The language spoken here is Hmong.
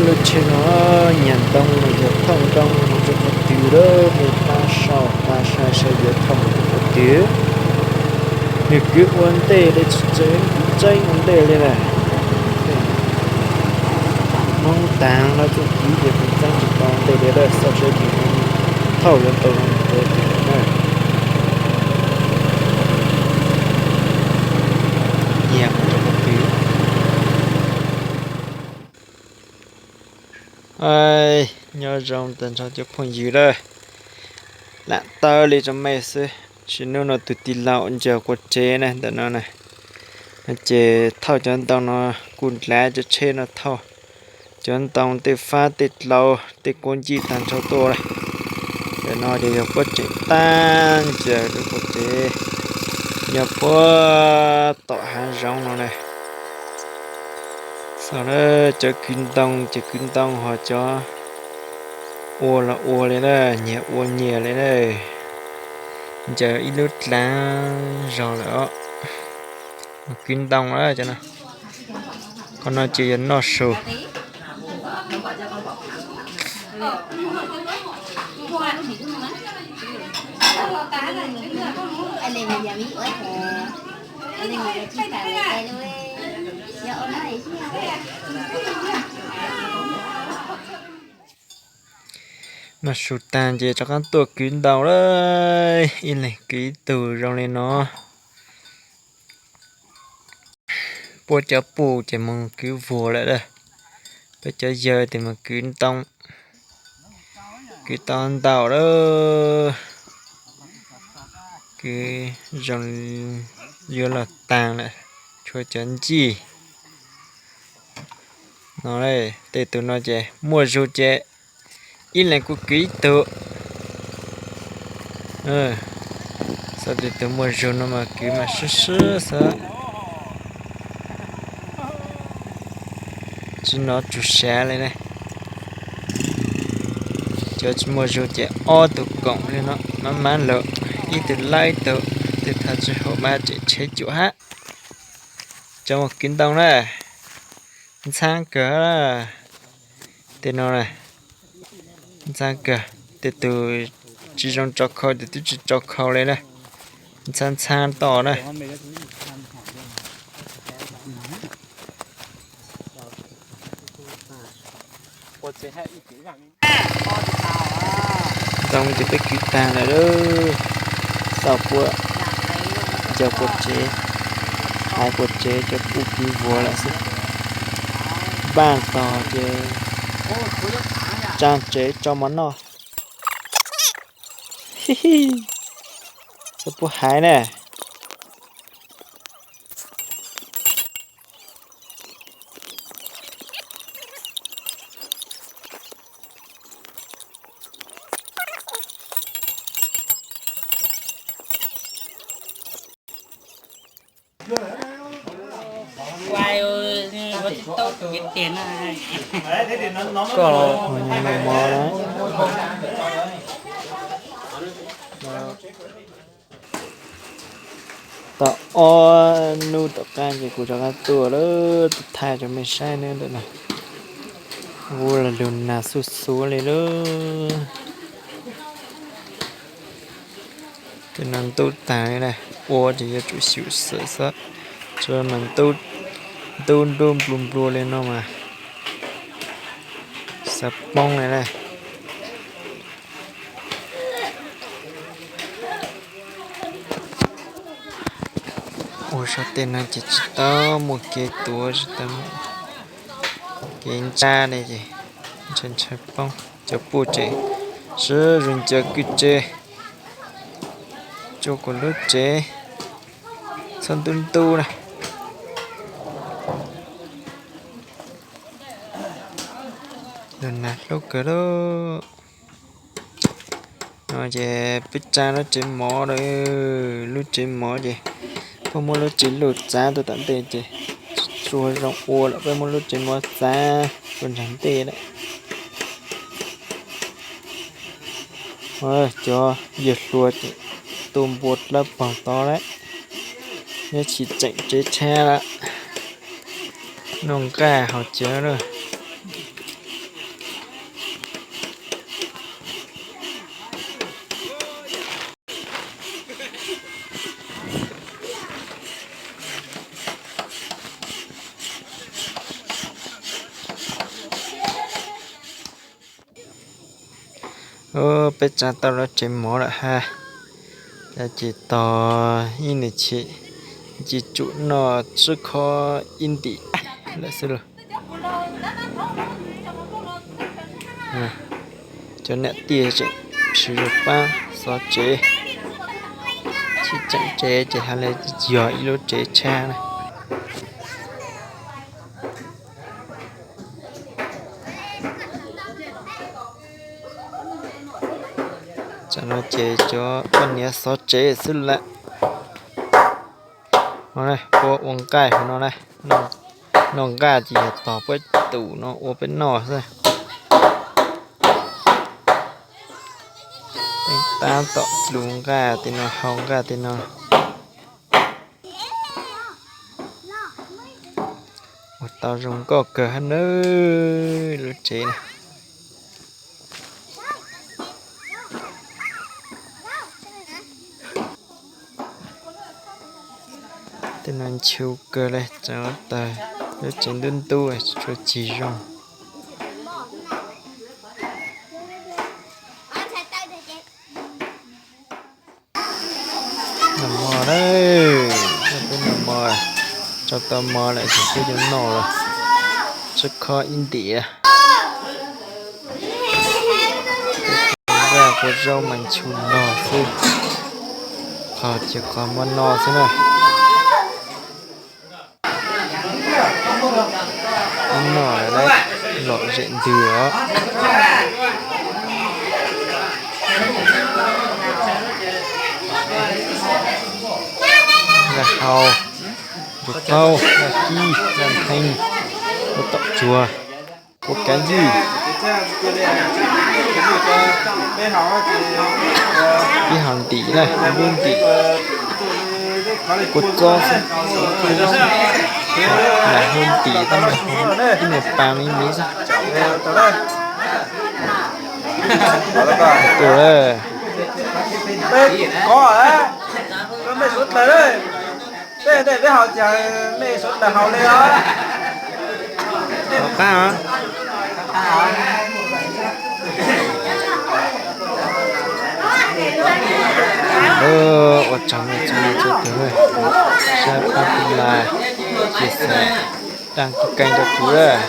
Lub tsheb no nyiag ntoo los yog thauj ntoo mus rau qhov twg lawm, nej pab sau pab saib saib yuav thauj mus rau qhov twg. Nws kwv ua ntej li, tseeb ua ntej li lawm. Hmoob taag los txuj kwv ces kuv txeeb tsis tau ntej li lawm, xauj saib thauj yuav tau zoo li cas na. Nyiag mus rau qhov twg. Nyob zoo tag nrho cov phooj ywg lawm, lam tawm li rau mej xwb. Sim hnub no tus tij laug ncaws qua tsev na, ntawm no na, ces thauj cov ntoo no, kuj dlav cov tsheb no thauj cov ntoo tej fab tej dlau tej kuab ncij tag nrho tuaj lawm. Ntawm no ces yog puab tseem tab ncaws rau qua tsev, nyob puag tom hav zoov no na. Xauj na, cov kwv ntoo ces kwv ntoo, ho cov ua los ua li na, nyiag ua nyiag li na. Ncaws ib lub dlav zog lawm os. Kwv ntoo na cov no. Qhov no ces yog noj su. Noj su tag ces rov qab tuaj kwv ntoo lawm, ib leeg kwv ib tug zoo li no. Puab cov puj ces mus kwv vuag lawm, peb cov yawg ces mus kwv ntoo. Kwv tau ntau lawm, kwv zoo yuav luag taag lawm, tshuav cov ncij no. Tej tug no ces muaj zug ces ib leeg kuj kwv ib tug. Xauj tej tug muaj zug no mas kwv mas swb swb xwb, tsis nov tsug sav li na. Cov tsis muaj zug ces ob tug koom li no maj maj lug, ib tug lab ib tug, tej thaum tsis haum mas tseem tshev cuam hab. Cov mus kwv ntoo na, ntxhab kawg. Tej no ntxhab kawg, tej tug tsis zoo tso khau, tej tug twb tsis tso khau li na. Ntxhab ntxhab toj na. Ntoo ces peb kwv taag lawm, xauj puab ncaws qua tsev, hais qua tsev cov puj kwv vuag lawm xwb. Npaaj tog ces tsaa tsev tso mov noj. Xauj puab haiv na. Koj noj mov na. Tau ob hnub tom qab ces kuv rov qab tuaj lawm, tuaj thaij rau mej saib na. Ntawm no vuab los lug nag xuj xuav li lawm. Tej no ntub taag li na, ua ces yuav tsum xyum xwm xwb, tsuas mas ntub nruj nplua nplua li no mas xav poob li na. Ua zog tej no ces tsis tau muaj kev tuav, tsis tau muaj kev ntsab li ces ntshai ntshai poob. Cov puj tseem sib zog ncaws kwj tse, tsuas kuv lub tsev txhob ntub ntub na. Lug nag hlub kawg lauj. No ces peb tsaa lub tsev mov lawm, lub tsev mov ces puab muab lub tsev luj txav tuaj tom ntej ces tsuas zoo ua lawm, peb muab lub tsev mov txav rua nraag ntej lawm. Cov yawg hluas ces tu npua dlawb paug tod lawm, nyob tsis tseem tsev tshab lawm. Nuj nqaj haus cawv lawm. Peb tsa tau lub tsev mov lawm ha. Ces tos ib nws chim, ces tsum noj tsib khob ib ntim lawm xwb lauj. Cov niam tij tseem siv zog pab xov tsev, tsis tseem tsev ces ha le yog ib lub tsev tshab na. Tam no ces cov poj niam xov tsev xwb lawm. Ua nqaij hauv no na, noj nqaij ces yog tos peb tus no ua peb noj xwb. Teeb tab tom lub nqaij tej no, hau nqaij tej no. Ua tau zoo nkauj kawg hab nawb lub tsev na. Tej no nchu kawg le, tseem tawg lub tsev ntub ntub tsuas tsis zoo. Noj mov lawm, peb noj mov, tsa tau mov lawm ces peb yuav noj lawm. Tsib khob ib ntim. Nqaij qua zaub mas nchu no xwb, qhov ces qhov muaj no xwb na. Ib noj lawm, lom zem ntws os. Nqaij hau, nqaij qaub, nqaij kib, nqaij ntheej, nqaij tom tsuag, kua kav yij, ib hom ntim na, lub ntim, kua txob xwb, lam hu ntim, ib niag pas me me xwb. Tus lawm. Peb tej peb haus cas mej suav dlawg haus le os. Qab os. Ua tsaug nej txhua leej txhua tus, saib pab pub like, share, daj kis kênh rau kuv lawm.